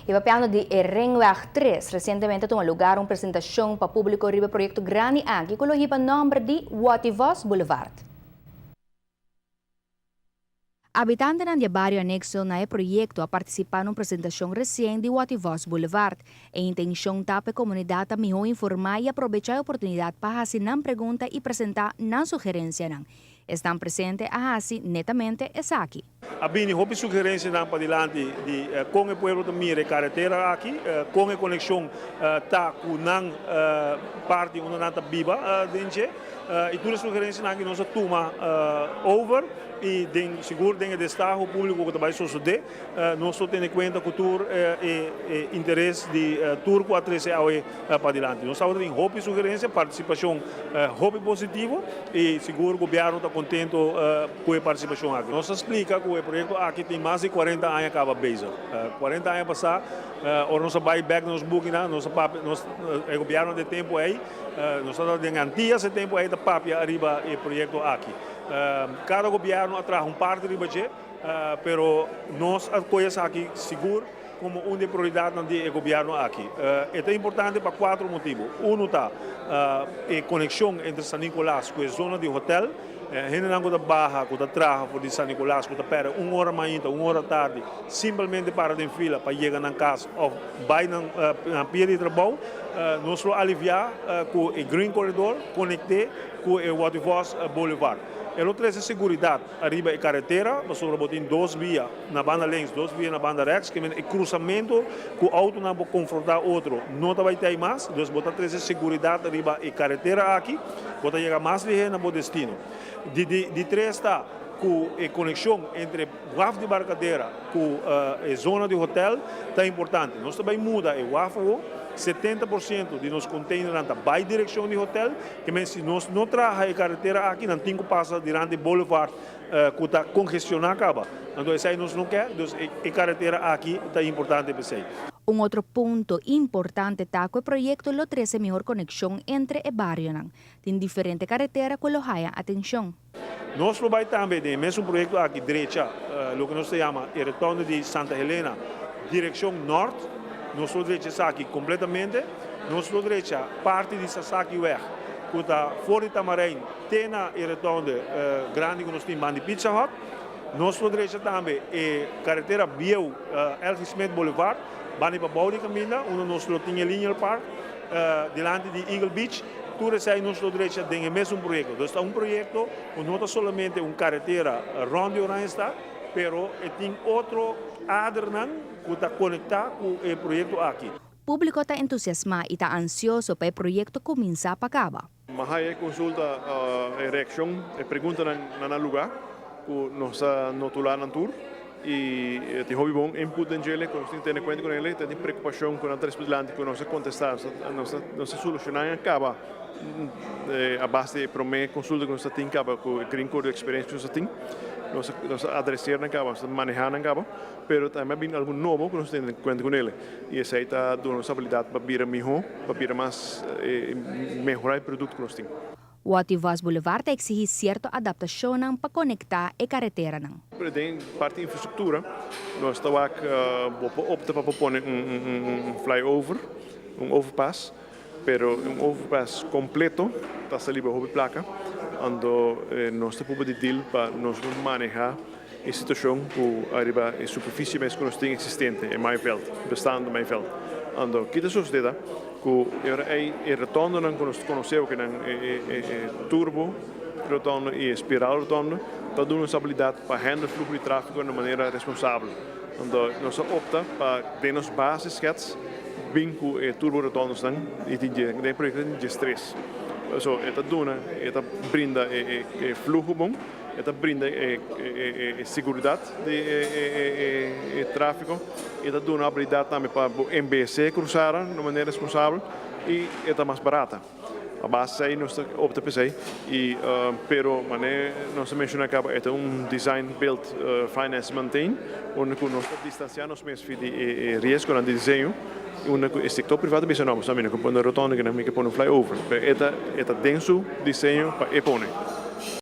Y papiando di e Ringweg 3, recientemente a tuma lugar un presentacion pa publico riba e proyecto grandi aki cu lo hiba nomber di Watty Vos Boulevard. Habitantenan di e bario anexo na e proyecto a participa na un presentacion recien di Watty Vos Boulevard. E intencion ta pa e comunidad ta miho informa y aprobecha e oportunidad pa haci nan pregunta y presenta nan sugerencianan. Esnan presente a haci netamente esaki. A bini hopi sugerencianan padilanti di con e pueblo ta mira e caretera aki, con e conexion ta cu nan parti unda nan ta biba den dje. Y tur e sugerencianan aki nos a tuma over y den sigur den e destaho publico cu ta bay sosode nos lo tene cuenta cu tur e interes di tur cu a trece awe padilanti. Nos tabata tin hopi sugerencia, participacion hopi positivo y sigur gobierno ta contento cu e participacion aki. Nos a splica cu e proyecto aki tin mas di 40 aña caba bezig. 40 aña pasa, ora nos a bay bek na nos bukinan, nos a papia, nos, e gobierno di e tempo ey, nos tabata den Antillas e tempo ey ta papia ariba e proyecto aki. Cada gobierno a traha un parti riba dje, pero nos a coge esaki sigur como un di e prioridadnan di e gobierno aki. E ta importante pa cuatro motibo. Uno ta e conexion entre San Nicolas cu e zona di hotel. Hendenan cu ta baha, cu ta traha for di San Nicolas, cu ta perde un ora mainta, un ora tardi, simplemente para den fila pa yega nan cas of bay nan pia di trabou, nos lo alivia cu e Green Corridor conecte cu e Watty Vos Boulevard. E lo trece seguridad ariba e caretera, pasobra bo tin dos via na banda links, dos via na banda rechts, ke men e cruzamento cu autonan por confronta otro no ta bay tey mas, dus bo ta trece seguridad ariba e caretera aki, bo ta yega mas lihe na bo destino. Di di tres ta cu e conexion entre waf di Barcadera cu e zona di hotel ta importante. Nos ta bay muda e waf awo, 70% di nos containernan ta bay direccion di hotel, ke men si nos no traha e caretera aki nan tin cu pasa dilanti e boulevard cu ta congestiona caba. Anto esey nos no ke, dus e caretera aki ta importante p'esey. Un otro punto importante ta cu e proyecto lo trece mihor conexion entre e barionan. Tin diferente caretera cu lo haya atencion. Nos lo bay tambe den e mesun proyecto aki drecha loke nos ta yama e rotonde di Santa Helena direccion nort. Nos lo drecha esaki completamente. Nos lo drecha parti di Sasakiweg cu ta for di Tamarijn te na e rotonde grandi cu nos tin banda di Pizza Hut. Nos lo drecha tambe e caretera bieu Elgie Smith Boulevard banda di pabou di caminda unda nos lo tin e Lineal Park dilanti di Eagle Beach. Tur esei nos lo drecha den e mesun proyekto. Dus ta un proyekto ku no ta solamente un karetera rònt di Oranjestad, pero e tin otro adernan ku ta konektá ku e proyekto aki. Públiko ta entusiasmá i ta ansioso pa e proyekto kuminsá pa kaba. M'a haya e konsulta, e reakshon, e preguntanan na nan lugá ku nos a notulá nan tur i tin hopi bon input den djele ku nos tin tene kuenta ku nele, ta tin preokupashon ku nan ta responde dilanti ku nos a kontestá, nos a solushoná i a kaba a base di e promé konsulta ku nos ta tin kaba ku e green code eksperensia ku nos ta tin, nos a adreser nan kaba, nos a manehá nan kaba, pero tambe a bini algun nobo ku nos ta tene kuenta ku nele i esei ta duna nos abilidat pa bira mihó, pa bira mas mehorá e produkto ku nos tin. Watty Vos Boulevard ta exigi cierto adaptacionnan pa conecta e careteranan. Pero den parti infrastructura nos ta wak bo por opta pa por pone un flyover, un overpass, pero un overpass completo ta sali bo hopi placa, anto nos ta purba di deal pa nos por maneha e situacion cu ariba e superficie mes cu nos tin existente, e maaiveld, bestaande maaiveld. Anto kita sosode ta cu e ora ey e rotondonan cu nos conoce oke nan e turbo rotondo y e spiral rotondo ta duna nos abilidad pa handle fluho di trafico na manera responsabel. Anto nos a opta pa den nos base schets bin cu e turbo rotondosnan y tin den e proyecto tin 13. So e ta duna, e ta brinda e fluho bon. E ta brinda e seguridat di e tráfiko, e ta duna abilidat tambe pa bo embeyesé e krusada na un manera responsabel i e ta mas barata. A base esei nos ta opta pa esei i pero manera nos a menshoná kaba e ta un design, build, finance, maintain unda ku nos ta distansiá nos mes fi di e riesgonan di diseño unda ku e sektor privado ta bisa no, mi no ke pone rotonda, mi ke pone un flyover, pero e ta den su diseño pa e pone.